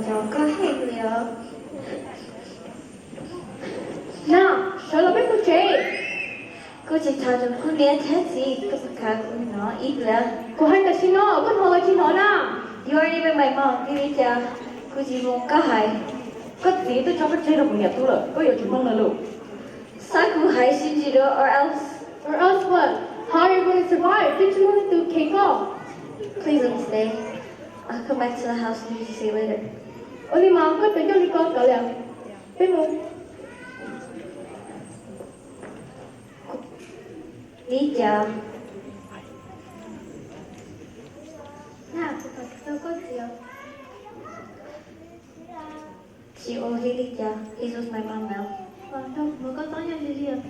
Koj heev li os. Nag, sawv los peb mus tsev. Kuv tsis tham rau kuv niam thiab txiv, koj khav kuv hnov ib pliag. Kuv hais tam sim no, koj hnov los tsis hnov na? You aren't even my mom, vim li cas kuv tsis mus koj hais? Koj txiv twb tso koj tseg rau kuv niam tub lawm, koj yuav tsum mloog nws lus. Xav kuv hais sib ntsib dua, or else. Or else what? How are you going to survive? Peb tsis muaj leej twg kheev koj. Please let me stay. I'll come back to the house and see you later. Ua li mas koj tseem coj li ko tod li. Peb mus. Li cas? Nag, kuv tham tsis tau koj txiv. Tsis ua li cas, he's with my mom now. Muab koj txob nyob lig lig.